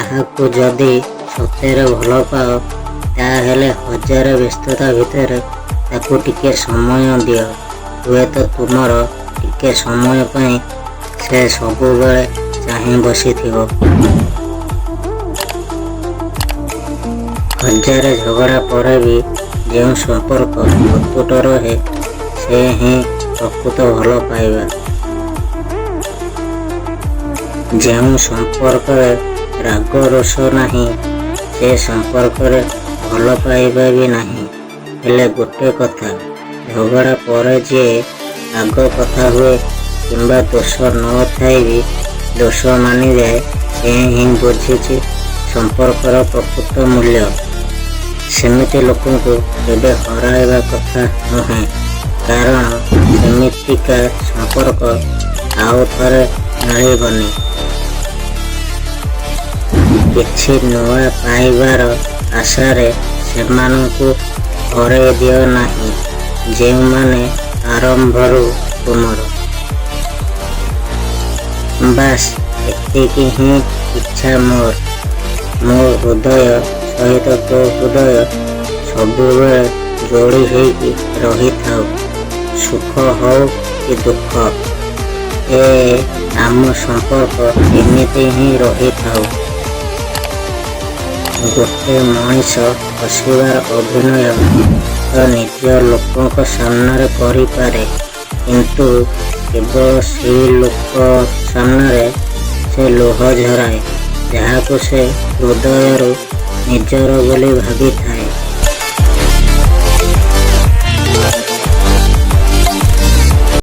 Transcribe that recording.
କାହାକୁ ଯଦି ସତରେ ଭଲ ପାଅ, ତାହେଲେ ହଜାରେ ବ୍ୟସ୍ତତା ଭିତରେ ତାକୁ ଟିକେ ସମୟ ଦିଅ। ହୁଏତ ତୁମର ଟିକେ ସମୟ ପାଇଁ ସେ ସବୁବେଳେ ଚାହିଁ ବସିଥିବ। ହଜାରେ ଝଗଡ଼ା ପରେ ବି ଯେଉଁ ସମ୍ପର୍କ ଅତୁଟ ରହେ, ସେ ହିଁ ପ୍ରକୃତ ଭଲ ପାଇବା। ଯେଉଁ ସମ୍ପର୍କରେ ରାଗ ରୋଷ ନାହିଁ, ସେ ସମ୍ପର୍କରେ ଭଲ ପାଇବା ବି ନାହିଁ। ହେଲେ ଗୋଟେ କଥା, ଝଗଡ଼ା ପରେ ଯିଏ ଆଗ କଥା ହୁଏ କିମ୍ବା ଦୋଷ ନ ଥାଇ ବି ଦୋଷ ମାନିଯାଏ, ସେ ହିଁ ବୁଝିଛି ସମ୍ପର୍କର ପ୍ରକୃତ ମୂଲ୍ୟ। ସେମିତି ଲୋକଙ୍କୁ କେବେ ହରାଇବା କଥା ନୁହେଁ, କାରଣ ସେମିତିକା ସମ୍ପର୍କ ଆଉ ଥରେ ମିଳିବନି। କିଛି ନୂଆ ପାଇବାର ଆଶାରେ ସେମାନଙ୍କୁ ହରେଇ ଦିଅ ନାହିଁ, ଯେଉଁମାନେ ଆରମ୍ଭରୁ ତୁମର। ବାସ୍, ଏତିକି ହିଁ ଇଚ୍ଛା ମୋର। ମୋ ହୃଦୟ ସହିତ ତୋ ହୃଦୟ ସବୁବେଳେ ଯୋଡ଼ି ହେଇକି ରହିଥାଉ। ସୁଖ ହଉ କି ଦୁଃଖ, ଏ ଆମ ସମ୍ପର୍କ ଏମିତି ହିଁ ରହିଥାଉ। ଗୋଟେ ମଣିଷ ହସିବାର ଅଭିନୟ ତ ନିଜ ଲୋକଙ୍କ ସାମ୍ନାରେ କରିପାରେ, କିନ୍ତୁ କେବଳ ସେଇ ଲୋକ ସାମ୍ନାରେ ସେ ଲୁହ ଝରାଏ, ଯାହାକୁ ସେ ହୃଦୟରୁ ନିଜର ବୋଲି ଭାବିଥାଏ।